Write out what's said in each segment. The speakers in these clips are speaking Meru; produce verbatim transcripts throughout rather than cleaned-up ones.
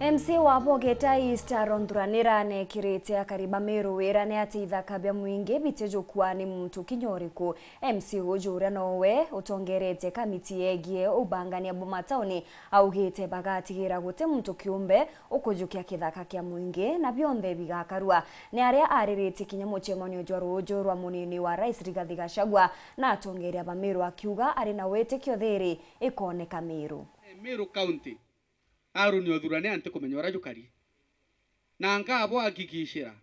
M C A wa Bogeta East Aaron Thuranira neekirite akari ba Meru wira ni ati ithaka bia mwingi bitijukua ni muntu kinya uriku. M C A uju uria nowe utongeretie kamiti yegie ubangania bwa matauni augite bagatigira guti muntu kiumbe ukujukia kithaka kia mwingi na bionthe bigakarua. Ni aria ariritie kinya mucemanio jwa ruuju rwa munini wa Rais Rigathi Gachagua na atongeria ba Meru akiuga ari na witikio thiri ikoneka Meru. Meru County, Aaron Thuranira ntikumenya uria jukari. Na nkabwakikishira.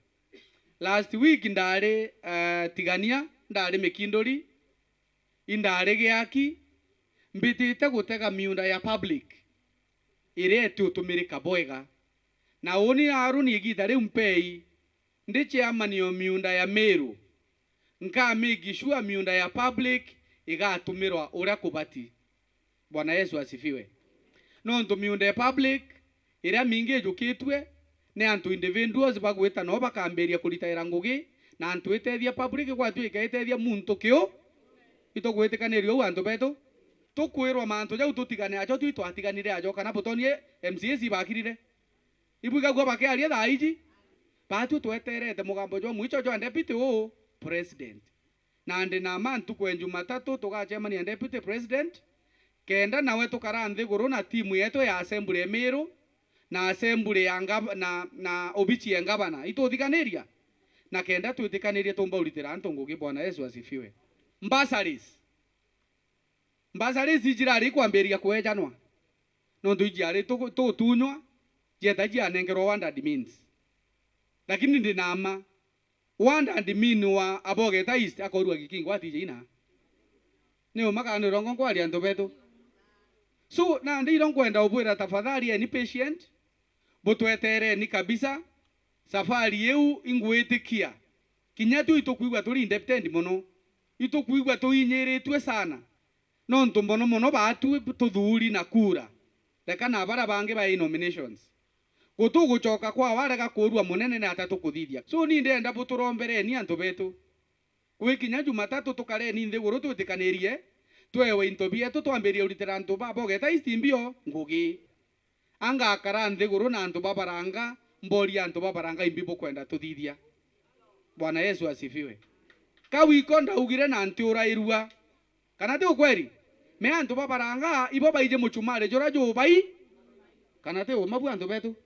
Last week ndari, eh, Tigania, ndari Mikinduri, indari Giaki, mbitite gutega miunda ya public iria itiutumirika bwega. Na uni Aaron igita riu mpei ndi chairman o miunda ya Meru, nka make sure miunda ya public igatumirwa uria kubati. Bwana Yesu asifiwe. Nontu miunda ya public iria mingi ijukitue ni antu individuals bagwita noo bakambiria kuritaira ngugi, na antu itethia public gwatuika itethia muntu kiu. Itugwitikaniria uu antu betu? Tukwirwa mantu jau tutigane ajo, twi twatiganire ajo, kana butonie M C As ibakirire? Ibwigagua bakiaria thaa iji? Batwi tweterete mugambo jwa mwicho jwa deputy uu president. Na ndi na ma ntuku ya Jumatatu tugacemania na deputy president, kenda nawe tukara nthiguru na timu yetu ya assembly ya Meru, na assembly ya ngava-, na, na obichi ya ngavana. Ituthikaniria? Na kenda twitikanirie tumba uritira antu ngugi. Bwana Yesu asifiwe. Bursaries. Bursaries iji irari ikwambiria kwejanwa, nontu ijiari tu-, tutunywa, jieta jianengerwa ward admins. Lakini ndi na ma, ward admin wa Abogeta East akorua Gikingo atije ina. Ni uma kana ni urongo nkwaria antu betu? So, nandi iro nkwenda ubwira, tafadhali, any patient, butwetereni kabisa. Safari iu ingwitikia kinya tu itukwigua turi indebted mono, itukwigua tuinyiritue sana, nontu mono mono baatwi tuthuuri na kura, reka na baria bangi bai nominations. Gutugucoka kwa warega kuurua munene ni ata tukuthithia? So, ni ndenda buturombereni antu betu. Kwi kinya Jumatatu tukareni nthiguru twitikanirie, twewe into bietu, twambirie uritira antu ba Bogeta East mbio ngugi. Angakara nthiguru na antu babaranga, mboria antu babaranga imbi bukwenda tuthithia. Bwana Yesu asifiwe. Ka wiko ndaugire na ntiurairua. Kana ti ukweri? Me antu babaranga, ibo baiji muchumari juria jubai. Kana ti uma bu antu betu?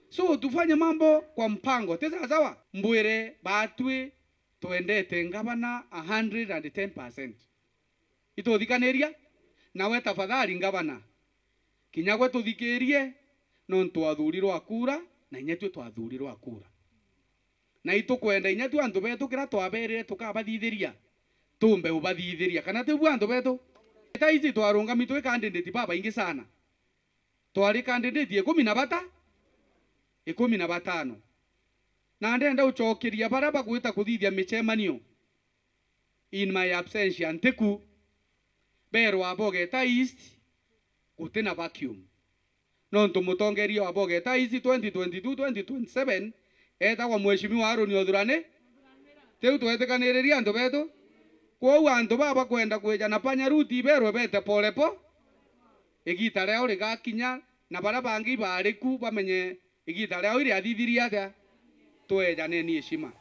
So, tufanye mambo kwa mpango. Ti sawa sawa? Mbwire batwi twendete ngavana a hundred and ten percent. Ituthikaniria? Nawe tafadhali ngavana, kinya gwe tuthikirie, nontu athurirwa akura, na inya tui twathurirwa akura. Na itukwenda inya tui antu betu kiria twaberire tukabathithiria, tumbe ubathithiria. Kana ti bu antu betu? Thaa ici twarungami twi candidate babaingi sana. Twari candidate ikumi na bata-, ikumi na batano. Na ndenda ucokeria baria bagwita kuthithia micemanio in my absentia ntiku, berwa Bogeta East guti na vacuum. Nontu mutongeria wa Bogeta East twenty twenty-two twenty twenty-seven etagwa Mheshimiwa Aaron Othurani. Tiu twetikaniriria antu betu? Kwou antu baba bakwenda kwija na panya route iberwe bete pole po. Igita riao rigakinya, na baria bangi ibariku bamenye igita riao iriathithirie atia. Twejaneni heshima.